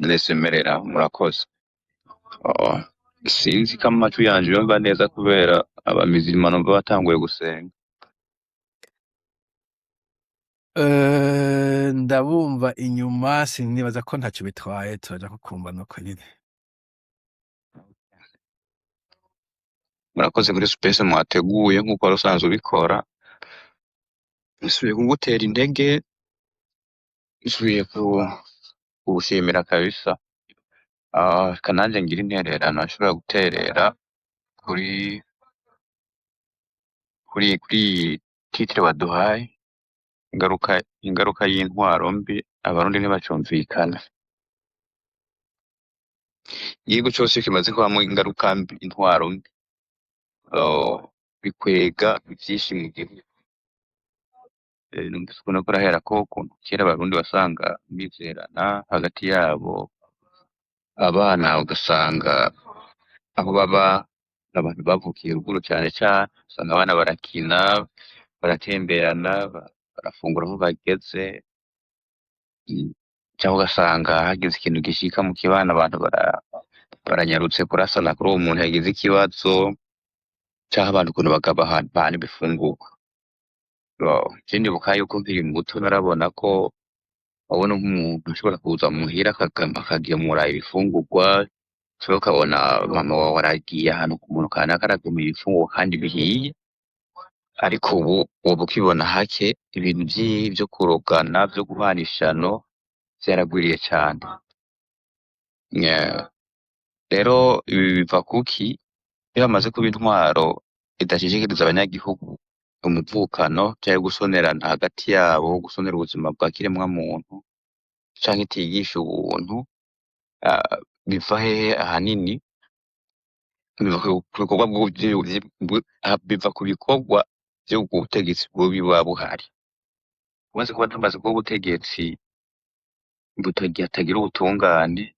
Nesemerera murakoze. Oh, sinzi ko amajwi yanje yumva neza kubera abamizirima numva batanguye gusenga. Ndabumva inyuma, sinibaza ko ntaco bitwaye, turaja kukumva nuko nyene. Murakoze kuri space mwateguye nkuko wari usanzwe ubikora. Nsubiye kugutera intege, nsubiye kugushimira kabisa. Ah, kananje ngira intererano nshobora guterera kuri iyi titre waduhaye, ingaruka y'intwaro mbi, Abarundi ntibacumvikana. Igihugu cose kimaze kubamwo ingaruka mbi, intwaro mbi, oh, bikwega vyinshi mu gihugu. Numvise ukuntu uriko uraherako ukuntu kera Abarundi wasanga bizerana hagati yabo, abana ugasanga aho baba abantu bavukiye ruguru cane cane, usanga abana barakina, baratemberana, barafungura aho bageze, canke ugasanga hagize ikintu gishika mu kibano abantu baranyarutse kurasana kuri uwo muntu yagize ikibazo, canke abantu ukuntu bagabana ibifungurwa. Je ndibuka yuko nkiri muto narabona ko wabona nk'umuntu ashobora kuza muhira akagemura ibifungurwa, canke ukabona mama wawe aragiye ahantu ku muntu kanaka aragemura ibifungurwa kandi bihiye, ariko ubu woba ukibona hake ibintu vyo kurogana, vyo guhana ishano vyaragwiriye cane. Rero ibi biva kuki? Iyo hamaze kuba intwaro idashishikariza abanyagihugu umuvukano canke gusonerana hagati yabo, gusonera ubuzima bwa kiremwa muntu, canke itigisha ubuntu, biva hehe ahanini? Biva ku bikorwa biva ku bikorwa vy'ubwo butegetsi bubi buba buhari. Bumaze kuba tumaze kuba ubutegetsi butagira ubutungane,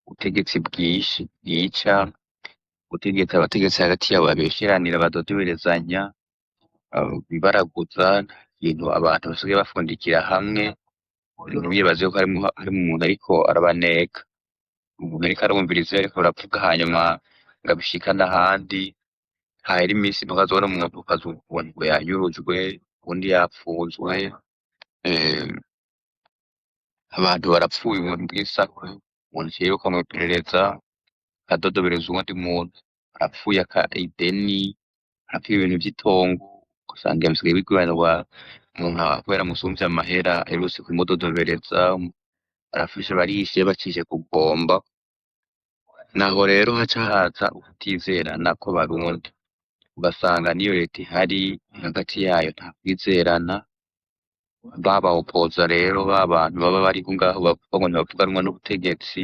ubutegetsi bwinshi bwica, ubutegetsi abategetsi hagati yabo babesheranira, badodoberezanya, bibaraguza, ibintu abantu basigaye bafundikira hamwe, ntiwibaze ko harimwo umuntu ariko arabaneka, umuntu ariko arumviriza ivyo bariko baravuga hanyuma ngo abishikane ahandi, hahera imisi ntukazobona umuntu ukazobona ngo yanyurujwe, uwundi yapfunzwe, abantu barapfuye ubuntu bw'isakwe, umuntu yiruka mw'iperereza akadodobereza uwundi muntu, arapfuye ideni, arapfuye ibintu vy'itongo, ugasanga bisigaye bigwiranwa umuntu kubera amusumvye amahera aherutse kumudodobereza, arafishe barishe bacishe kugomba, naho rero haca haza ukutizerana kw'Abarundi, ugasanga niyo leta ihari hagati yayo nta kwizerana, baba opoza rero ba bantu baba bariho ngaho bavuga ngo ntibavuga rumwe n'ubutegetsi,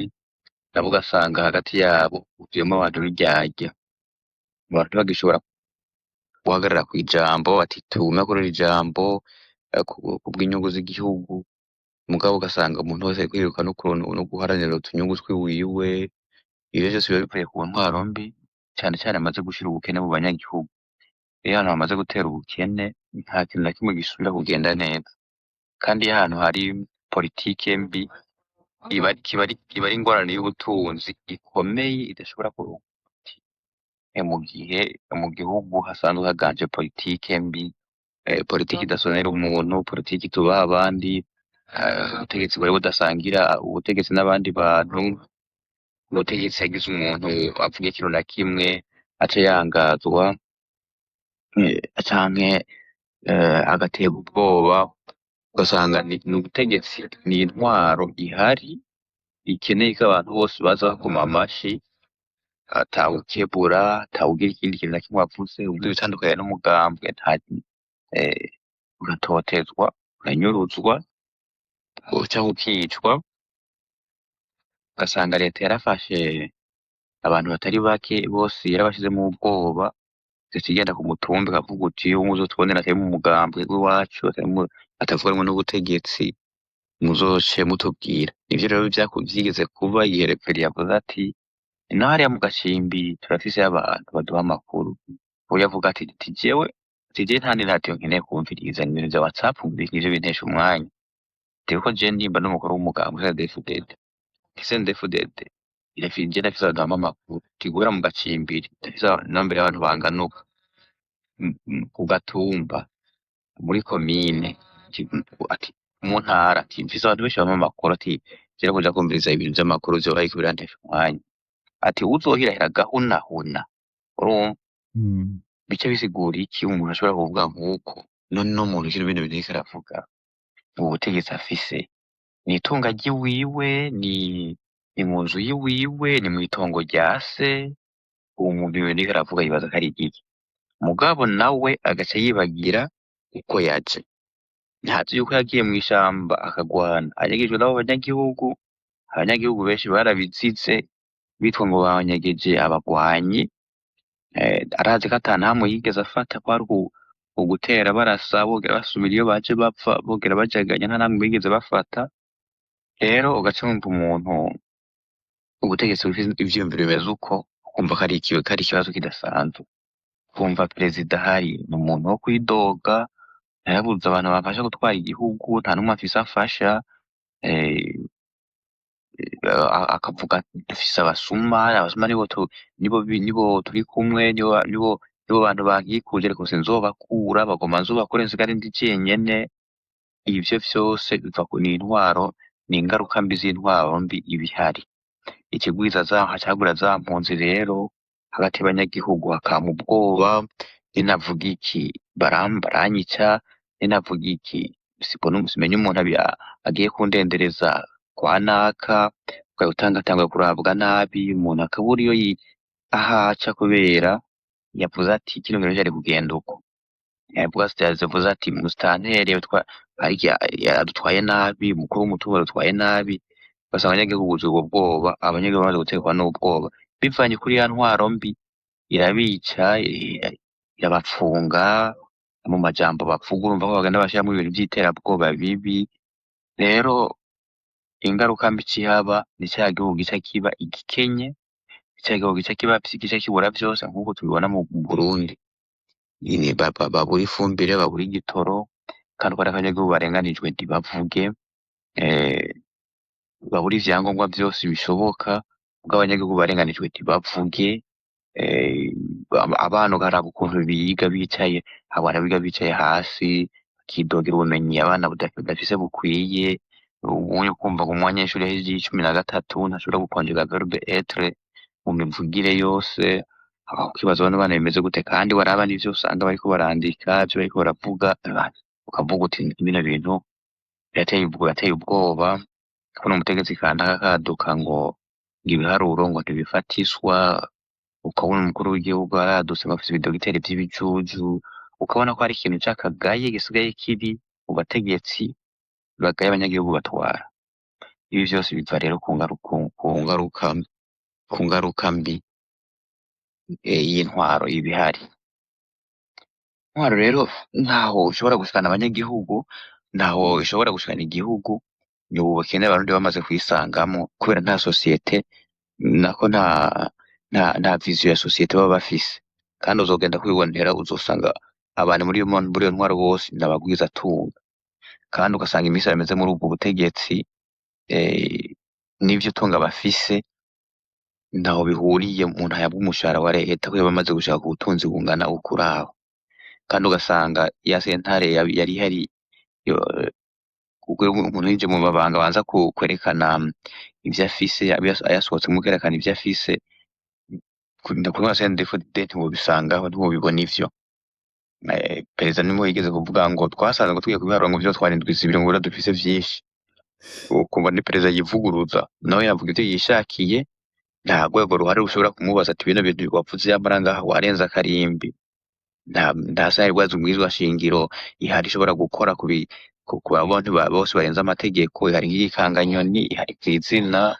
nabo ugasanga hagati yabo huzuyemwo abantu b'indyarya, abantu ntibagishobora guhagarara kw'ijambo ati tugume kuri iri jambo kubw'inyungu z'igihugu, mugabo ugasanga umuntu wese ariko yiruka no guharanira utunyungu twiwiwe, ivyo vyose biba bivuye ku ntwaro mbi, cane cane imaze gushira ubukene mu banyagihugu. Iyo ahantu hamaze gutera ubukene, nta kintu na kimwe gisubira kugenda neza. Kandi iyo ahantu hari politike mbi, iba ari ingorane y'ubutunzi ikomeye idashobora kuronka umuti. Mu gihe mu gihugu hasanzwe haganje politike mbi, politike idasonera umuntu, politike itubaha abandi, ubutegetsi bwari budasangira ubutegetsi n'abandi bantu, ubutegetsi hagize umuntu avuga ikintu na kimwe aca yangazwa, canke agaterwa ubwoba, ugasanga ni ubutegetsi, ni intwaro ihari ikeneye ko abantu bose baza bakoma amashi, atawukebura, atawugira ikindi kintu na kimwe avuze, uvuze ibitandukanye n'umugambwe uratotezwa, uranyuruzwa, canke ukicwa, ugasanga leta yarafashe abantu batari bake bose yarabashizemwo ubwoba, igaca igenda ku mutumba ikavuga uti uwo muzotubonera atari mu mugambwe w'iwacu, atavuga rumwe n'ubutegetsi, muzoce mutubwira. Ivyo rero vyigeze kuba igihe Reveri yavuze ati na hariya mu gacimbi turafiseyo abantu baduha amakuru. Uwo yavuga ati jewe ati jewe nta n'iradiyo nkeneye kwumviriza, ibintu vya WhatsApp nivyo bintesha umwanya. Ati kuko jewe ndimba n'umukuru w'umugambwe CNDD-FDD. CNDD-FDD irafise, je ndafise abantu bampa amakuru, ati guhera mu gacimbiri ndafise nombre y'abantu bangana uku ku gatumba, muri komine, ati mu ntara, ati mfise abantu benshi bampa amakuru, ati jewe kuja kumviriza ibintu vy'amakuru vyoba biriko birantesha umwanya, ati uwuzohirahira agahunahuna, urumva bice bisigura iki? Umuntu ashobora kuvuga nk'uko none uno muntu kino bino bintu ariko aravuga, ubu butegetsi afise ni itunga ryiwiwe, ni mu nzu yiwiwe, ni mw'itongo rya se? Uwo muntu ibintu ariko aravuga yibaza ko ari igiki? Mugabo nawe agaca yibagira uko yaje, ntazi yuko yagiye mw'ishamba akagwana anyegejwe n'abo banyagihugu. Abanyagihugu benshi barabizize, bitwa ngo banyegeje abagwanyi. Arazi ko ata ntamwe yigeze afata, kwari ugutera barasa, bongera basubira iyo baje bapfa, bongera bajaganya, nta namwe bigeze bafata. Rero ugaca wumva umuntu ubutegetsi bufise ivyiyumviro bimeze uko, ukumva ko ari ikibazo kidasanzwe. Kumva perezida ahari ni umuntu wo kwidoga, yarabuze abantu bamfasha gutwara igihugu, nta n'umwe afise afasha, akavuga dufise abasuma, abasuma nibo nibo turi kumwe, nibo bantu bankikuje, ariko sinzobakura, bagomba nzobakure nsigare ndi jenyene. Ivyo vyose biva ku n'intwaro, ni ingaruka mbi z'intwaro mbi ibihari. Ikigwiza za hacagura za mpunzi rero hagati y'abanyagihugu hakama ubwoba: ninavuga iki baranyica, ninavuga iki simbona, simenya umuntu agiye kundendereza kwa naka, ugatanga atangura kurabwa nabi, umuntu akabura iyo ahaca kubera yavuze ati kino kintu cari kugenda uko. Yavuze ati musitanteri yadutwaye nabi, umukuru w'umutumba yadutwaye nabi, ugasanga abanyagihugu buzuye ubwo bwoba. Abanyagihugu bamaze guterwa n'ubwoba bivanye kuri ya ntwaro mbi, irabica, irabapfunga mu majambo bavuga, urumva ko bagenda bashiramwo ibintu vy'iterabwoba bibi. Rero ingaruka mbi icihaba ni ca gihugu gica kiba igikenye, ca gihugu gica kiba gica kibura vyose, nk'uko tubibona mu Burundi. Babura ifumbire, babura igitoro, kandi uko abanyagihugu barenganijwe ntibavuge, babura ivyangombwa vyose bishoboka, ubwo abanyagihugu barenganijwe ntibavuge, abana ukaraba ukuntu biga bicaye, abana biga bicaye hasi, bakidogera ubumenyi abana badafise bukwiye. Ubunye ukumva ngo umunyeshuri yahejeje 13 ntashobora gukonjuga verbe être mu mivugire yose, ukibaza bano bana bimeze gute? Kandi waraba n'ivyo usanga bariko barandika, ivyo bariko baravuga, ukavuga uti bino bintu birateye ubwoba. Kubona umutegetsi kanaka akaduka ngo ibiharuro ngo ntibifatiswa, ukabona umukuru w'igihugu aradutse ngo afise ibidogiteri vy'ibijuju, ukabona ko hari ikintu c'akagaye gisigaye kiri mu bategetsi bagaye abanyagihugu batwara. Ibi vyose biva rero ku ngaruka mbi y'intwaro ibihari. Intwaro rero ntaho ushobora gushikana abanyagihugu, ntaho ishobora gushikana igihugu. Ni ubu bukene abarundi bamaze kwisangamwo kubera nta société, nako nta vision ya société baba bafise. Kandi uzogenda kwibonera, uzosanga abantu muri iyo ntwaro bose ni abagwizatunga, kandi ugasanga imisi bameze muri ubwo butegetsi, n'ivyo tunga bafise ntaho bihuriye. Umuntu ahabwa umushahara wa leta ko yoba amaze gushaka ubutunzi bungana ukuraho, kandi ugasanga ya sentare yari ihari, kuko umuntu yinjiye mu mabanga abanza kwerekana ivyo afise, ayasohotsemwo kerekana ivyo afise. Kuri CNDD-FDD ntiwobisangaho, ntiwobibona ivyo. Perezida nimwe yigeze kuvuga ngo twasanze ngo tugiye kubiharura ngo vyotwara indwi 2 ngo dufise vyinshi. Ukumva ni perezida yivuguruza, nawe yavuga ivyo yishakiye, nta rwego ruhari rushobora kumubaza ati bino bintu wavuze yamara ngaha warenze akarimbi. Nta sentare ibwirizwa shingiro ihari ishobora gukora ku bantu bose barenze amategeko. Ihari nk'igikanganyoni, ihari kw'izina,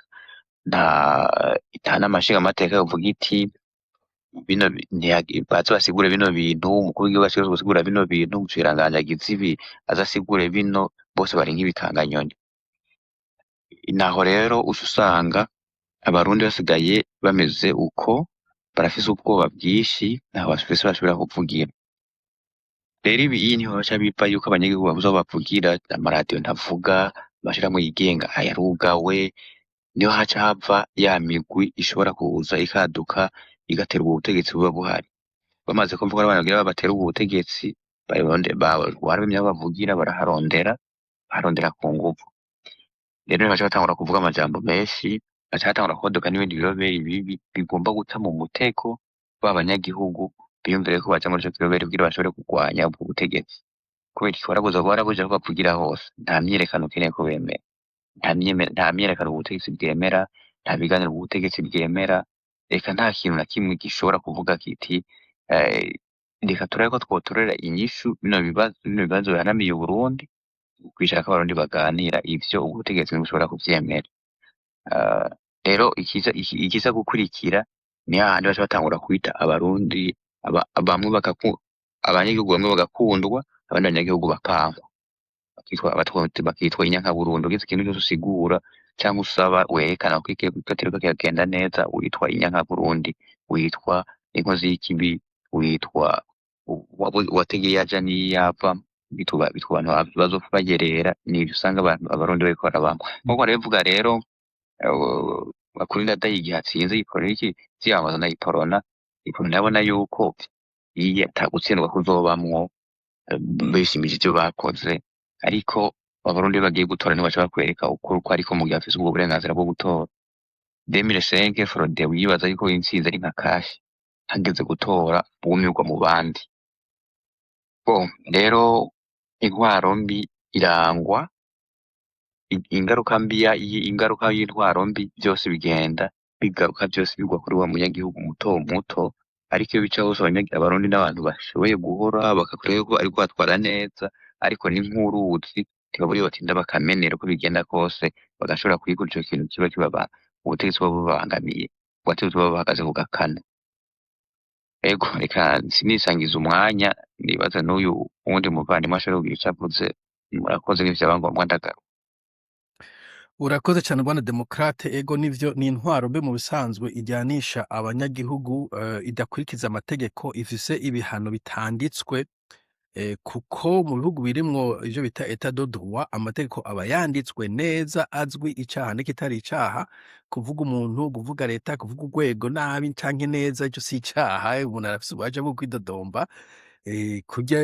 nta n'amashingamateka yovuga iti bino baze basigure bino bintu, umukuru w'igihugu ashobora gusigura bino bintu, umushikiranganji agize ibi aze asigure bino, bose bari nk'ibikanganyoni. Naho rero uca usanga abarundi basigaye bameze uko, barafise ubwoba bwinshi, ntaho bafise bashobora kuvugira. Rero ibi niho bica biva yuko abanyagihugu babuze aho bavugira, amaradiyo ntavuga, amashirahamwe yigenga ayarugawe. Niho haca hava ya migwi ishobora kuza ikaduka igatera ubwo butegetsi buba buhari. Bamaze kumva ko ari abantu bagira batere ubwo butegetsi, barabimye aho bavugira, baraharondera, baharondera ku nguvu. Rero niho baca batangura kuvuga amajambo menshi, baca batangura kwaduka n'ibindi biroberi bibi bigomba guta mu mutego ba banyagihugu biyumvire ko baja muri ico kiroberi kugira bashobore kurwanya ubwo butegetsi. Kubera iki? Warabuze aho bavugira hose, nta myiyerekano ukeneye ko bemera, nta myiyerekano ubutegetsi bwemera, nta biganiro ubutegetsi bwemera, eka nta kintu na kimwe gishobora kuvuga kiti reka turabe ko twotorera inyishu bino bibazo bihanamiye Uburundi, kwicara ko abarundi baganira, ivyo ubutegetsi ntibushobora kuvyemera. Rero ikiza gukurikira ni hahandi baca batangura kwita abarundi bamwe abanyagihugu bamwe bagakundwa, abandi banyagihugu bakankwa, bakitwa abatwa, bakitwa inyankaburundi. Ugize ikintu cyose usigura canke usaba werekana ko katariko kiragenda neza, witwa inyankaburundi, witwa inkozi y'ikibi, witwa uwategeye iyaja n'iyava, bitwa abantu bazopfa bayerera. Nivyo usanga abantu abarundi bariko barabamwo nkuko barabivuga. Rero kuri Ndadaye igihe atsinze iki ziyamamaza na Iprona, Iprona yabona yuko iyo ata gutsindwa kuzobamwo, bishimije ivyo bakoze. Ariko abarundi bagiye gutora ntibaca bakwereka ukuri uko ariko mu gihe bafise ubwo burenganzira bwo gutora. 2005 Frodebu yibaza yuko intsinzi ari nka cash, hageze gutora bumirwa mu bandi. Bon, rero intwaro mbi irangwa ingaruka mbi ingaruka y'intwaro mbi vyose bigenda bigaruka, vyose bigwa kuri wa munyagihugu muto muto. Ariko iyo bica hose, abarundi n'abantu bashoboye guhora bakakwereka yuko ariko batwara neza, ariko ni nk'uruzi, ntibabura iyo batinda bakamenera. Uko bigenda kose bagashobora kwikura ico kintu kiba kibaba ubutegetsi buba bubangamiye, ubutegetsi buba buhagaze ku gakanu. Ego, reka sinisangiza umwanya, nibaza n'uyu wundi muvandimwe ashobora kugira ico avuze. Murakoze, n'ivyaba ngombwa ndagaruka. Urakoze cyane, bwana Demokrate. Ego nivyo, ni intwaro mbi mu bisanzwe ijyanisha abanyagihugu, idakurikiza amategeko, ifise ibihano bitanditswe, kuko mu bihugu birimwo ivyo bita état de droit, amategeko aba yanditswe neza, azwi icaha n'ikitari icaha. Kuvuga umuntu, kuvuga leta, kuvuga urwego nabi canke neza, ico si icaha. Umuntu arafise ububasha bwo kwidodomba. Kurya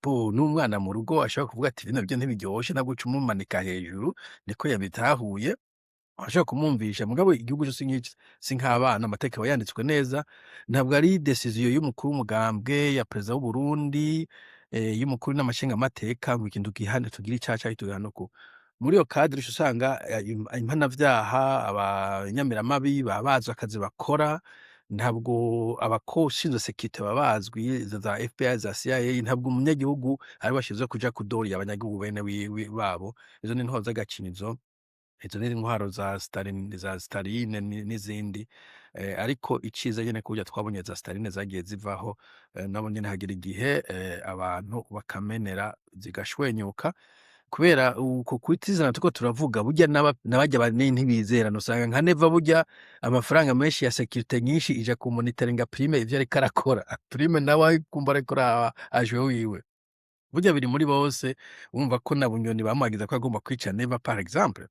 bo n'umwana mu rugo ashobora kuvuga ati: "Bino biryo ntibiryoshe", ntabwo uca umumanika hejuru, niko yabitahuye, urashobora kumwumvisha. Mugabo igihugu cose nk'iki si nk'abana, amategeko aba yanditswe neza. Ntabwo ari décision y'umukuru w'umugambwe, ya perezida w'Uburundi, y'umukuru n'amashingamateka ngo ikintu gihane, tugire icaha canke tugihane uku. Muri iyo cadre uca usanga impanavyaha, abanyamiramabi baba bazwi akazi bakora. Ntabwo abashinzwe sécurité baba bazwi, izo za FBI, za CIA. Ntabwo umunyagihugu ariwe bashinzwe kuja kudoriya abanyagihugu bene babo. Izo ni intwaro z'agakinizo, izo ni intwaro za Stalin, za Staline n'izindi. Ariko iciza nyene, kurya twabonye za Staline zagiye zivaho, nabo nyene hagira igihe abantu bakamenera zigashwenyuka, kubera uko kwitizana turiko turavuga. Burya n'abarya banini ntibizerana. Usanga nka Neva, burya amafaranga menshi ya sécurité nyinshi ija ku monitoringa Prime ivyo ariko arakora. Prime nawe kumva ariko araba aje wiwe, burya biri muri bose. Wumva ko na Bunyoni bamwagiza ko agomba kwica Neva, par exemple,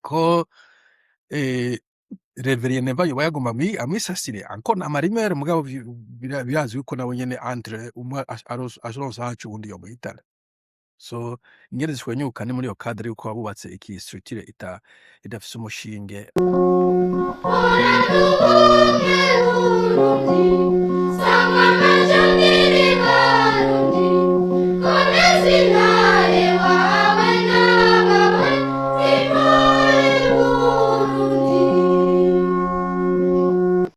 ko Reverien Neva yoba yagomba amwisasire encore n'ama rumeurs. Mugabo birazwi yuko nawe nyene entre umwe aronse ahaca uwundi yomuhitana. So ingene zishwenyuka ni muri iyo cadre yuko babubatse iki structure idafise umushinge. Ora tu come uno.